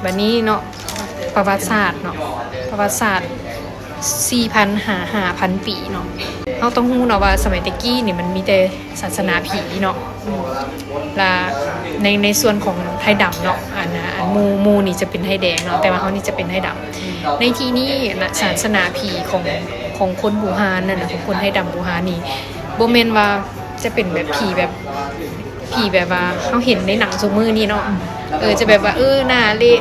ບັດນີ້ເນາະ ປະຫວັດສາດເນາະ ປະຫວັດສາດສີ່ພັນຫາຫ້າພັນປີເນາະ. ເຮົາຕ້ອງຮູ້ເນາະວ່າສະໄໝແຕ່ກີ້ນີ້ມັນມີແຕ່ສາສະໜາຜີເນາະ ລະໃນ ໃນສ່ວນຂອງໄທດຳເນາະ ອັນ ອັນໝູ່ ໝູ່ນີ້ຈະເປັນໄທແດງເນາະ ແຕ່ວ່າເຮົານີ້ຈະເປັນໄທດຳ. ໃນທີ່ນີ້ນະ ສາສະໜາຜີຂອງ ຂອງຄົນບູຮານນັ້ນນະ ຂອງຄົນໄທດຳບູຮານນີ້ ບໍ່ແມ່ນວ່າຈະເປັນແບບຜີແບບ ຜີແບບວ່າເຮົາເຫັນໃນໜັງຊຸມື້ນີ້ເນາະ ເອີ ຈະແບບວ່າ ເອີ ໜ້າເລະ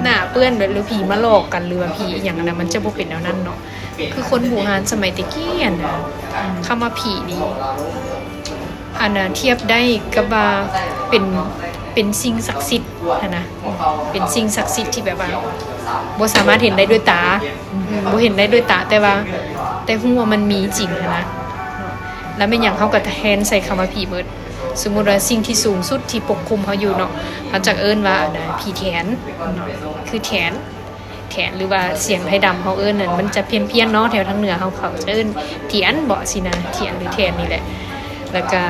ໜ້າເປື້ອນແບບ ຫຼືຜີມາຫຼອກກັນ ຫຼືວ່າຜີອີ່ຫຍັງຫັ້ນນະ ມັນຈະບໍ່ເປັນແນວນັ້ນເນາະ. ຄືຄົນບູຮານສະໄໝແຕ່ກີ້ຫັ້ນນະ ຄຳວ່າຜີນີ້ ອັນນະ ທຽບໄດ້ກັບວ່າເປັນ ເປັນສິ່ງສັກສິດຫັ້ນນະ ເປັນສິ່ງສັກສິດທີ່ແບບວ່າບໍ່ສາມາດເຫັນໄດ້ດ້ວຍຕາ ອືມ ບໍ່ເຫັນໄດ້ດ້ວຍຕາ ແຕ່ວ່າ ແຕ່ຮູ້ວ່າມັນມີຈິງຫັ້ນນະ. ແລ້ວແມ່ນຫຍັງເຮົາກໍແທນໃສ່ຄຳວ່າຜີໝົດ. ສົມມຸດວ່າສິ່ງທີ່ສູງສຸດທີ່ປົກຄຸມເຮົາຢູ່ເນາະ ເຮົາຈະເອີ້ນວ່າ ອັນນະ ຜີແຖນເນາະ ຄືແຖນ ແຖນ ຫຼືວ່າສຽງໄທດຳເຮົາເອີ້ນນັ້ນ ມັນຈະພຽນໆເນາະ ແຖວທາງເໜືອເຮົາ ເຂົາຈະເອີ້ນທຽນເບາະຊີ້ນະ ທຽນ ຫຼືແຖນນີ້ແຫຼະ. ແລ້ວກະ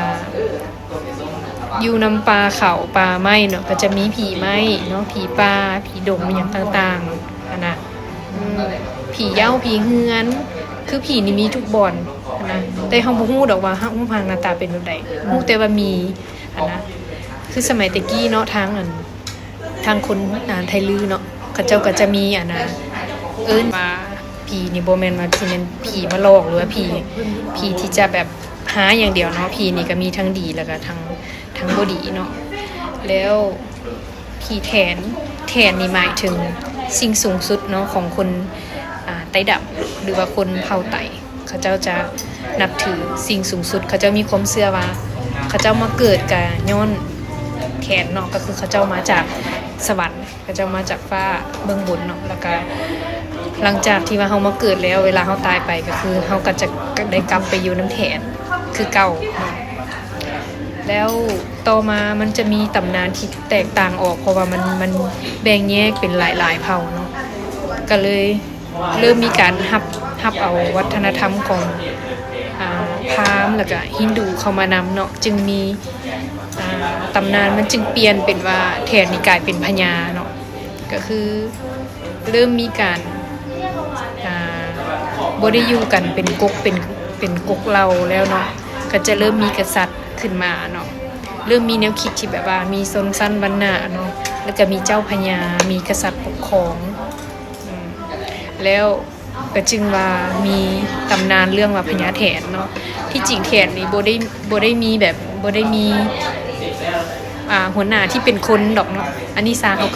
ຢູ່ນຳປ່າເຂົາປ່າໄມ້ເນາະ ກໍຈະມີຜີໄມ້ເນາະ ຜີປ່າ ຜີດົງ ອີ່ຫຍັງຕ່າງໆຫັ້ນນະ ອືມ ຜີເຍົາ ຜີເຮືອນ ຄືຜີນີ້ມີທຸກບ່ອນຫັ້ນນະ ແຕ່ເຮົາບໍ່ຮູ້ດອກວ່າຮູບຮ່າງໜ້າຕາເປັນແບບໃດ ຮູ້ແຕ່ວ່າມີຫັ້ນນະ. ຄືສະໄໝແຕ່ກີ້ເນາະ ທາງ ອັນ ທາງຄົນ ອ່າ ໄທລືເນາະ ເຂົາເຈົ້າກໍຈະມີ ອັນນະ ເອີ້ນວ່າຜີນີ້ບໍ່ແມ່ນວ່າຊິແມ່ນຜີມາຫຼອກ ຫຼືວ່າຜີ ຜີທີ່ຈະແບບຮ້າຍຢ່າງດຽວເນາະ ຜີນີ້ກໍມີທັງດີ ແລ້ວກໍທັງ ທັງບໍ່ດີເນາະ. ແລ້ວຜີແຖນ ແຖນນີ້ໝາຍເຖິງສິ່ງສູງສຸດເນາະ ຂອງຄົນ ອ່າ ໄຕ້ດຳ ຫຼືວ່າຄົນເຜົ່າໄຕ ເຂົາເຈົ້າຈະນັບຖືສິ່ງສູງສຸດ ເຂົາເຈົ້າມີຄວາມເຊື່ອວ່າ ເຂົາເຈົ້າມາເກີດກະຍ້ອນແຖນເນາະ ກໍຄືເຂົາເຈົ້າມາຈາກສະຫວັນ ເຂົາເຈົ້າມາຈາກຟ້າເບື້ອງບົນເນາະ ແລ້ວກະຫຼັງຈາກທີ່ວ່າເຮົາມາເກີດແລ້ວ ເວລາເຮົາຕາຍໄປ ກໍຄືເຮົາກໍຈະໄດ້ກັບໄປຢູ່ນຳແຖນຄືເກົ່າເນາະ. ແລ້ວຕໍ່ມາມັນຈະມີຕຳນານທີ່ແຕກຕ່າງອອກ ເພາະວ່າມັນ ມັນແບ່ງແຍກເປັນຫຼາຍໆເຜົ່າເນາະ ກໍເລີຍ ເລີ່ມມີການຮັບ ຮັບເອົາວັດທະນະທຳຂອງ ອ່າ ພາມ ແລ້ວກະຮິນດູເຂົ້າມານຳເນາະ ຈຶ່ງມີ ອ່າ ຕຳນານມັນຈຶ່ງປ່ຽນເປັນວ່າແຖນນີ້ກາຍເປັນພະຍາເນາະ ກໍຄືເລີ່ມມີການ ອ່າ ບໍ່ໄດ້ຢູ່ກັນເປັນກົກ ເປັນ ເປັນກົກເຫຼົ່າແລ້ວເນາະ ກໍຈະເລີ່ມມີກະສັດຂຶ້ນມາເນາະ ເລີ່ມມີແນວຄິດທີ່ແບບວ່າມີຊົນຊັ້ນວັນນະເນາະ ແລ້ວກະມີເຈົ້າພະຍາ ມີກະສັດປົກຄອງ ອືມ ແລ້ວ ກໍຈຶ່ງວ່າມີຕຳນານເລື່ອງວ່າພະຍາແຖນເນາະ. ທີ່ຈິງແຖນນີ້ບໍ່ໄດ້ ບໍ່ໄດ້ມີແບບ ບໍ່ໄດ້ມີ ອ່າ ຫົວໜ້າທີ່ເປັນຄົນດອກເນາະ. ອັນນີ້ຊາເຮົາ